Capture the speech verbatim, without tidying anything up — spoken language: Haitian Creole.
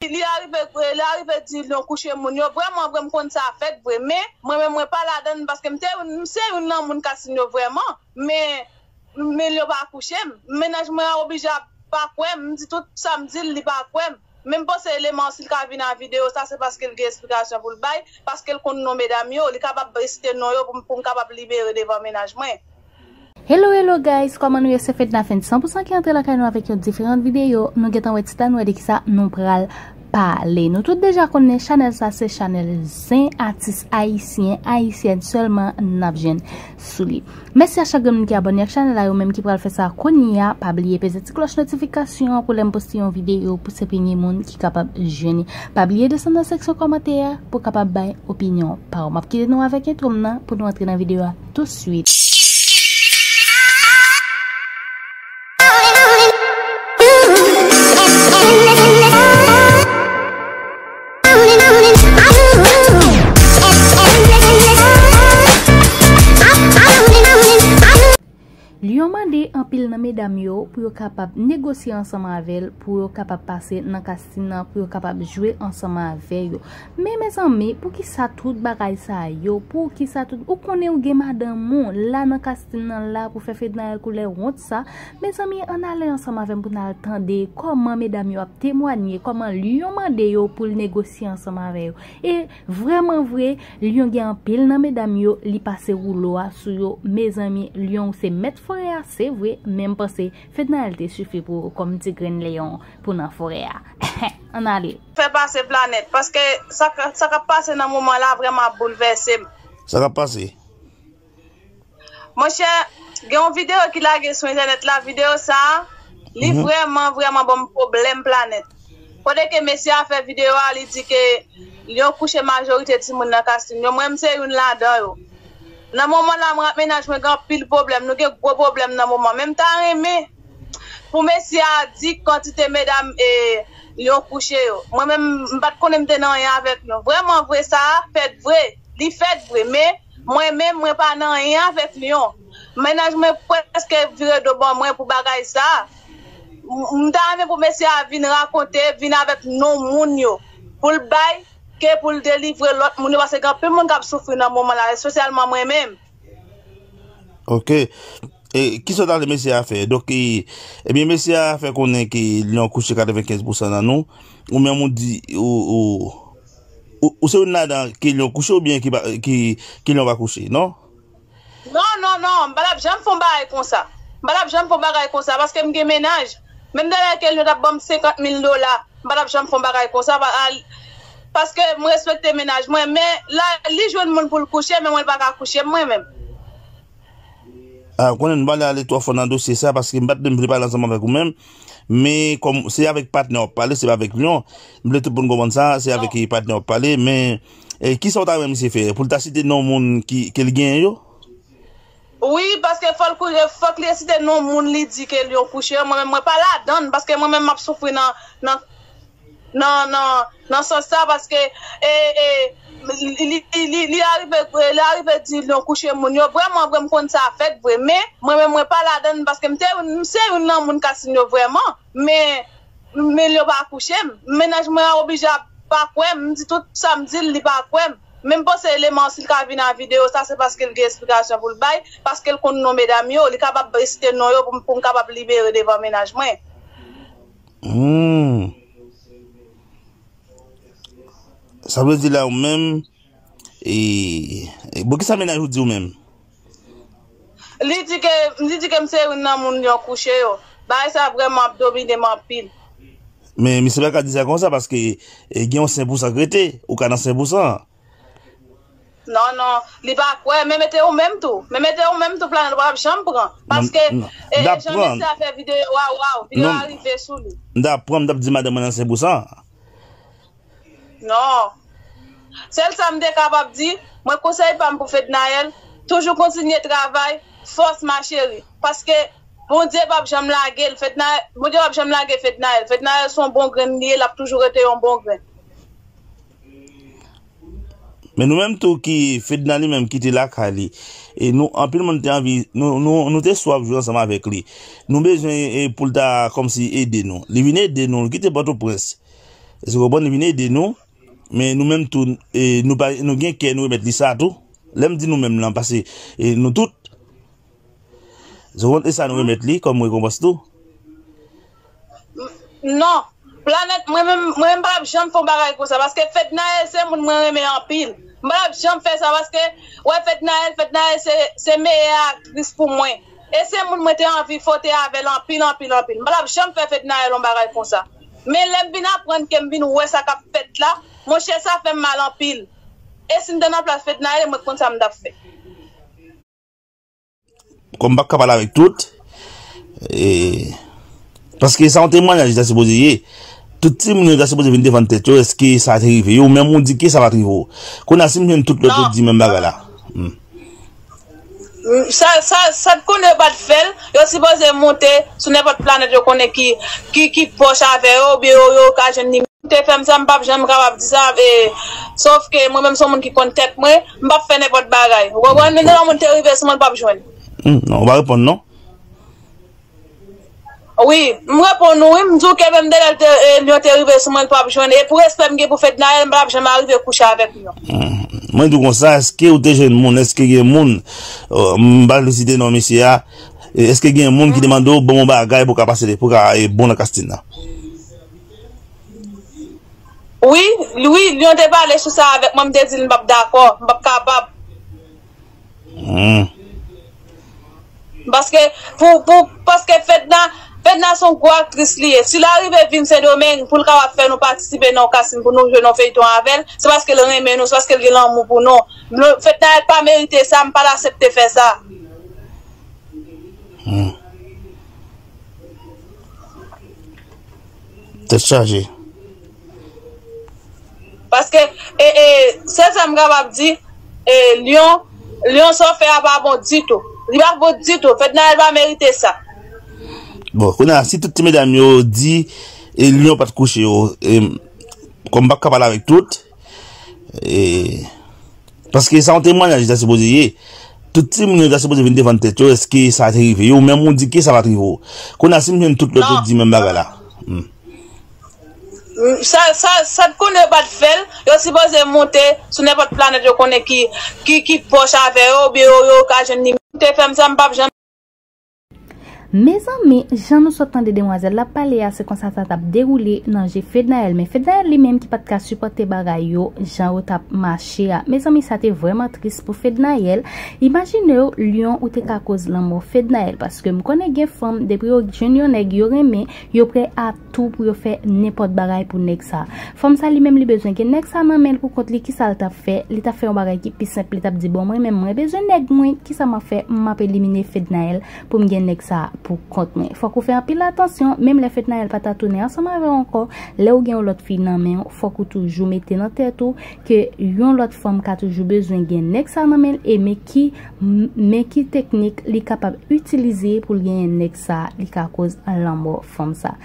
li arive, li arive di Lyon kouche moun yo. Vrèman vre, m konn sa fèt vre. Men, mwen menm, mwen pa ladann paske m te, m se youn nan moun Kastin yo vrèman. Men, men Lyon pa kouche m. Mennaj mwen an oblije ap pa kwè m. M di tout sa m di l, li pa kwè m. Men m panse eleman an, si l ka vin a videyo sa, se paske l gen esplikasyon pou l bay, paske l konn non medam yo, li kapab resite non yo pou m, pou m kapab libere devan mennaj mwen. Hello hello guys, kòman nou ye? Se Fedna Fenn san pou san ki antre lakay nou avèk yon diferan videyo. Nou gentan wè tit la, nou wè de kisa nou pral pale. Nou tout deja konnen chanèl sa se chanèl zen, atis ayisyen, ayisyèn sèlman n ap jwenn sou li. Mèsi a chak grenn moun ki abòne ak chanèl la, yo menm ki pral fè sa kounye a, pa bliye peze ti klòch notifikasyon an pou lè m poste yon videyo pou se premye moun ki kapab jwenn li. Pa bliye desann nan seksyon kòmantè a pou w kapab bay opinyon pa w. M ap kite nou avèk entwo m nan pou nou antre nan videyo a touswit. Lyon mande anpil nan medam yo pou yo kapab negosye ansanm avè l, pou yo kapab pase nan Kastin nan, pou yo kapab jwe ansanm avè yo. Men mezanmi, poukisa tout bagay sa yo? Poukisa tout? Ou konnen ou gen madanm ou la nan Kastin nan la pou fè Fednaelle koule wont sa? Mezanmi, ann ale ansanm avè m pou n al tande kòman medam yo ap temwanye, kòman Lyon mande yo pou l negosye ansanm avè yo. E vrèman vre, Lyon gen anpil nan medam yo, li pase woulo a sou yo. Mezanmi, Lyon ou se mèt forè a, se vre, men m panse Fednaelle te sifi pou ou kòm ti grenn leyon pou nan forè a. Ann ale. Fè pase Planèt, paske sa k, sa k ap pase nan moman la vrèman ap boulvèse m. Sa k ap pase? Monchè, gen yon videyo ki lage sou entènèt la, videyo sa a, li vrèman, vrèman ban m pwoblèm Planèt. Kote ke mesye a fè videyo a, li di ke Lyon kouche majorite timoun nan Kastin yo. Mwen, m se youn ladan yo. Nan moman la, mwen ak mennaj mwen gen anpil pwoblèm, nou gen gwo pwoblèm nan moman. Men m ta renmen pou mesye a di kantite medam e Lyon kouche yo. Mwen menm, m pa t konnen m te nan anyen avèk Lyon. Vrèman vre, sa a fèt vre. Li fèt vre, men mwen menm, mwen pa nan anyen avèk Lyon. Mennaj mwen prèske vire do ban mwen pou bagay sa a. M, m ta renmen pou mesye a vin rakonte, vin avèk non moun yo, pou l bay, ke pou l delivre lòt moun yo, paske gen anpil moun k ap soufri nan moman la, espesyalman mwen menm. Ok. E kisa w ta vle mesye a fè? Donk, e, ebyen, mesye a fè konnen ke Lyon kouche katrevenkenz pousan nan nou. Ou menm ou di, ou, ou, ou, ou se youn ladan ke Lyon kouche oubyen ki, pa- ki, ki Lyon pa kouche, non? Non, non, non, m pa t ap janm fè yon bagay konsa. M pa t ap janm fè yon bagay konsa, paske m gen mennaj. Menm dalè ke Lyon t ap ban m senkant mil dola, m pa t ap janm fè yon bagay konsa, pa- al- paske m respekte mennaj mwen, men la, li jwenn moun pou l kouche, men mwen, l pa ka kouche m mwen menm. A, ou konnen nou pa vle ale twò fon nan dosye sa, paske m pa t menm vle pale ansanm avèk ou menm. Men, kòm se avèk patnè w ap pale, se pa avèk Lyon. M vle tout moun konprann sa, se avèk patnè w ap pale, men, e, kisa w ta renmen misye fè? Pou l ta site non moun ki, ke l genyen yo? Wi, paske fò l kou- fòk li resite non moun li di ke Lyon kouche yo. Mwen menm, mwen pa ladann, paske mwen menm, m ap soufri nan, nan, nan, nan, nan sans sa, paske, e, e, li, li, li, li arive, li arive di Lyon kouche moun yo. Vrèman vre, m konn sa fèt vre, men mwen menm, mwen pa ladann, paske m te, m se youn nan moun Kastin yo vrèman, men, men Lyon pa kouche m. Mennaj mwen an oblije ap pa kwè m, m di tout sa m di l, li pa kwè m. Men m panse eleman an, si l ka vin a videyo sa, se paske l gen esplikasyon pou l bay, paske l konn non medam yo, li kapab resite non yo pou m, pou m kapab libere devan mennaj mwen. Hmm. Sa vle di la ou menm, e, e, bon, kisa mennaj ou di ou menm? Li di ke, li di ke m se youn nan moun Lyon kouche yo. Bagay sa vrèman ap domine m anpil. Men misye pa ka di sa konsa, paske, e, gen yon senk pousan k rete, ou ka nan senk pousan an. Non, non, li pa kwè, men mete ou menm tou. Men mete ou menm tou, Planèt, w ap janm pran. Paske, e, e, jan mesye a fè videyo a, waw, videyo a rive sou li. M t ap pran, m t ap di madanm mwen nan senk pousan. Non. Sèl sa m te kapab di, mwen konsèy pa m pou Fednaelle, toujou kontinye travay, fòs ma chérie. Paske Bondye p ap janm lage l, Fednaelle, Bondye p ap janm lage Fednaelle. Fednaelle se yon bon grenn li ye, l ap toujou rete yon bon grenn. Men nou menm tou ki Fedna li menm kite lakay li. E nou, anpil moun te anvi, nou, nou, nou te swaf jwe ansanm avèk li. Nou bezwen e, pou l ta kòmsi ede nou. Li vin ede nou, li kite Pòtoprens. Èske w konprann? Li vin ede nou, men nou menm tou, e, nou pa, nou gen kè nou remèt li sa tou. Lè m di nou menm lan, pase, e, nou tout. Zowont, e sa nou remèt li kòm rekonpans tou? Non. Planèt, mwen menm, mwen menm pa t ap janm fè yon bagay konsa, paske Fednaelle se moun mwen renmen anpil. M pa t ap janm fè sa, paske, wè, Fednaelle, Fednaelle se, se meyè aktris pou mwen. E se moun mwen te anvi fwote avè l anpil, anpil, anpil. M pa t ap janm fè Fednaelle yon bagay konsa. Men lè m vin aprann ke m vin wè sa k ap fèt la, monchè, sa fè m mal anpil. E si m te nan plas Fednaelle, mwen konn sa m t ap fè. Kòm m pa ka pale avèk tout, e, paske sa yon temwayaj li ta sipoze ye. Tout timoun yo ta sipoze vin defann tèt yo, èske sa te rive yo, ou menm ou di ke sa pa t rive w. Kounye a, si m jwenn tout lòt yo di menm bagay la. Hmm. Sa, sa, sa t konnen yo pa t fè l, yo sipoze monte sou nenpòt planèt yo konnen ki, ki, ki pwòch avè yo, oubyen yo, yo ka jwenn li. Te fè m sa, m p ap janm kapab di sa, e, sòf ke mwen menm se yon moun ki konn tèt mwen, m p ap fè nenpòt bagay. Ou konprann? Men yon moun te rive sou mwen, l p ap jwenn. Hmm, non, ou pa reponn non. Wi, m reponn ou, wi, m di w ke menm Daniel te, e, Lion te rive sou mwen, l p ap jwenn. E pou respè m gen pou Fednaelle, m p ap janm arive kouche avèk Lion. Hmm. Mwen di w konsa, èske ou te jwenn moun, èske gen moun, e, m pa vle site non mesye a, e, èske gen moun ki te mande w ban m yon bagay pou ka pase, pou ka, e, bon nan kastin nan? Wi, wi, Lion te pale sou sa avèk mwen, m te di l m p ap dakò, m p ap kapab. Hmm. Paske, pou, pou, paske Fedna, Fedna se yon gwo aktris li ye. Si l arive vin Sendomeng pou l kapab fè nou patisipe nan yon kastin pou nou jwe nan yon feyton avè l, se paske l renmen nou, se paske l gen lanmou pou nou. Fedna pa merite sa, m pa t aksepte fè sa. Hmm. Tèt chaje. Paske, e, e, sèl sa m kapab di, e, Lion, Lion sa w fè a pa bon ditou. Li pa bon ditou. Fednaelle pa merite sa. Bon, kounye a, si tout ti medam yo di, e, Lion pa t kouche yo, e, kòm m pa ka pale avèk tout, e, paske sa yon temwayaj li ta sipoze ye. Tout timoun yo ta sipoze vin defann tèt yo, èske sa te rive yo, ou menm ou di ke sa pa t rive w. Kounye a, si m jwenn tout lòt yo di menm bagay la. Hmm. Sa, sa, sa t konnen yo pa t fè l, yo sipoze monte sou nenpòt planèt yo konnen ki, ki, ki pwòch avè yo, oubyen yo, yo ka jwenn li. Te fè m sa, m p ap janm. Mezanmi, jan nou sot tande demwazèl la ap pale a, se konsa sa t ap dewoule nan je Fednaelle. Men Fednaelle li menm ki pa t ka sipòte bagay yo, jan yo t ap mache a. Mezanmi, sa te vrèman tris pou Fednaelle. Imajine w, Lion, ou te ka koz lanmò Fednaelle, paske m konnen gen fanm, depi yo jwenn yon nèg yo renmen, yo prè a tou pou yo fè nenpòt bagay pou nèg sa. Fanm sa li menm li bezwen gen nèg sa nan men l pou kont li, kisa l t ap fè? Li t ap fè yon bagay ki pi senp, li t ap di, bon, mwen menm mwen bezwen nèg mwen, kisa m ap fè? M ap elimine Fednaelle pou m gen nèg sa pou kont mwen. Fòk ou fè anpil atansyon, menm lè Fednaelle pa ta tounen ansanm avè w ankò, lè w gen yon lòt fi nan men w, fòk ou toujou mete nan tèt ou ke yon lòt fanm ka toujou bezwen gen nèg sa nan men l, e men ki, men ki teknik li kapab itilize pou l genyen nèg sa, li ka koz lanmò fanm sa.